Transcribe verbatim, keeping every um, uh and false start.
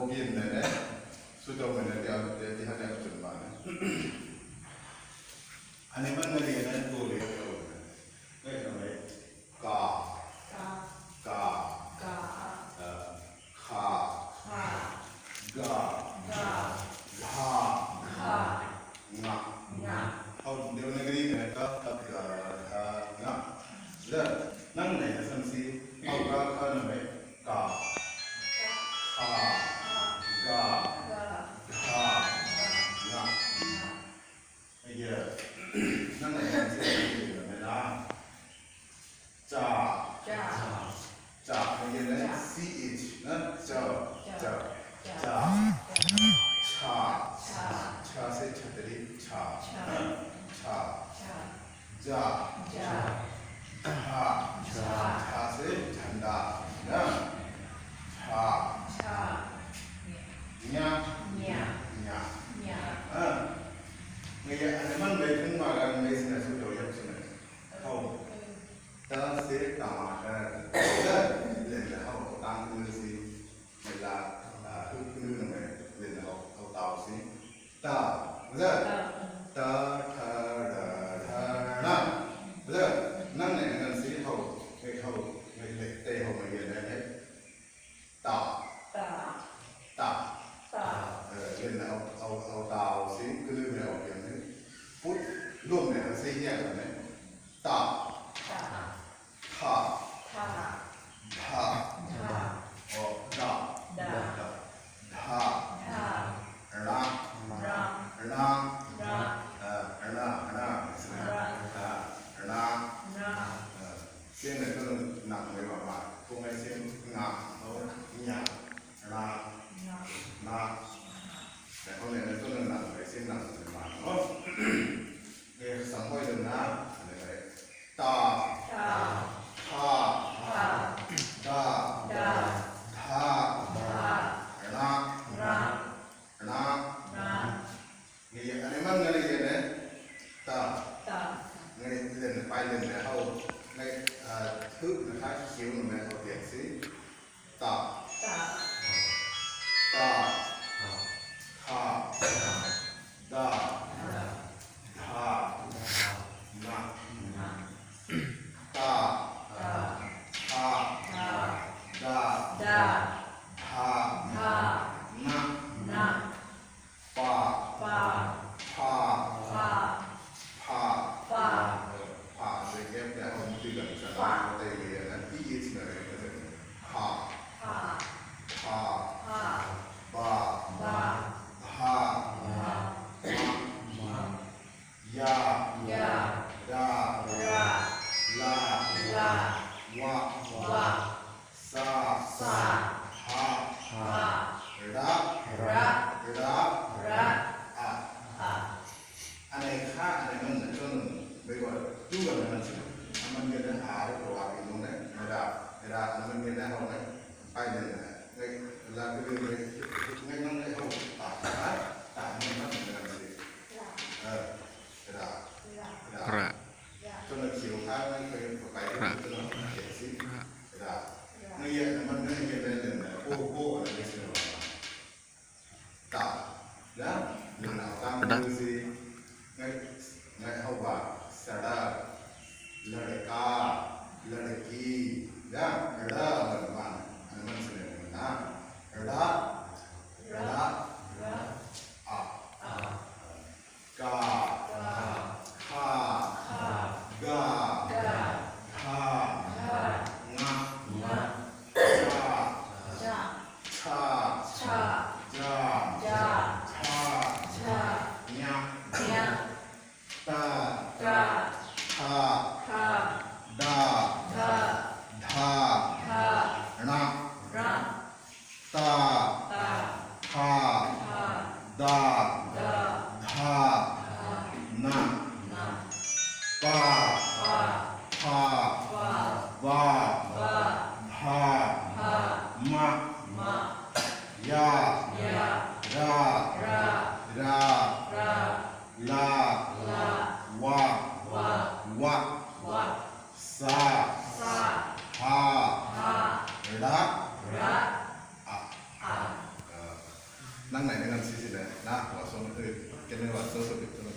Yen ne, suto mene dia, dia, dia ne chun ba ne. Ane man ne ne to le to ne. Ngai na mai. Ka. Ka. Ka. Ka. Eh, kha. Kha. Ga. Ga. Gha. Gha. Nga. Nga. Hau Devanagari me ka, kha, ga, gha, nga. Za, nang ne, asam si, hau ka, kha na me, ka. Kha. Ga. Gha. Nga. Aya. Nang ne, asam si, na me la. Cha. Cha. Cha. Again, eh? Cha. C H, na? Cha. Cha. Cha. Cha. Cha. Cha. Cha. Cha se cha tadi. Cha. Cha. Cha. Cha. Ja. Ja. Dha. Dha. Dha se dhanda. Na? Dha. Dha. Nya. Nya. Nya. Nya. Ah. Ngai ya, ane man bai thung ma ga ngai sina su do yap sina. Hau. Ta se tamatar. Len hau tang kunu si. Mela, ah, kunu kunu nang len hau, hau tau si. Ta. Mela. Ta. Ta, ta, ra, ra, ra. Mela. Nang ne nang si hau. Ngai hau. Ngai le te hau ngai le ne. Ta. Ta. Ta. Ta. Eh, len hau, hau, hau tau si. Kunu ne hau pian ne. Put. Lom ne hau si ya ne. Ta. Ta. Tha. Tha. Dha. Dha. O, da. Da. Da. Dha. Dha. Ra. Ra. Ra. Ra. Eh, ra. Ra. Ra. Ra. Ra. Ra. Eh, sien ne ko nang me wa ma. Ko ngai sien nga. O, nya. Ra. Ra. Ra. Ne ko ne ko nang me sien nang me ma. O. Ngai, sang hoi dun na. Ngai, ngai. Ta. Ta. Tha. Tha. Da. Da. Dha. Dha. Ra. Ra. Ra. Ra. Ngai, ane man ngai ne. Ta. Ta. Ngai, len, pai len ne hau. Ngai, ah, tu, na ka siu ne hau tiak si. Ta. Ta. Ta. Tha. Da. Dha. Na. Ta. Tha. Da. Dha. Na. Pa. Pa. Pha. Pha. Pha. Pha. Pha. Pha. Pha. Pha. Ba. Ba. Bha. Bha. Ma. Ma. Ya. Ya. Ra. Ra. La. La. Wa. Wa. Sa. Sa. Ha. Ha. Ra. Ra. Ra. Ra. A. A. Ane ka, ane man na chon, bai wa, tu ga na chon. Aman ga na a ro wa ki no ne, ra. Ra, aman ga na ho ne, pai ne na. Ngai, la ga ngai, ngai, ngai, ngai, ho. Ta, ta, ta, ngai, ngai, ngai, ngai. Ra. Eh, ra. Ra. Ra. Chon na chiu ka, ngai, ngai, pai, ra. Chon na, si. Ra. Ra. Ngai, ya, aman, ngai, ya, na, na, na. Ko, ko, na, ngai, si, na. Ta. Ya? Len hau tang kunu si. Ngai, ngai hau ba. Sara. Ladka. Ladki. Ya? Ra, man, man. Ane man sene na. Ra. Ra. Ra. A. A. Ka. Ka. Kha. Kha. Ga. Ga. Dha. Dha. Nga. Nga. Cha. Cha. Cha. Cha. Ja. Ja. Dha. Dha. Nya. Nya. Ta. Ta. Tha. Tha. Da. Da. Dha. Dha. Ra. Ra. Ta. Ta. Tha. Tha. Da. Da. Dha. Dha. Na. Na. Pa. Pa. Pha. Pha. Ba. Ba. Bha. Bha. Ma. Ma. Ya. Ya. Ra. Ra. Ra. Ra. La. La. Wa. Wa. Wa. Wa. Sa. Sa. Ha. Ha. Ra. Ra. A. A. Nang nai ne ngan sisine na, Waso, e, kene Waso, so, so, so,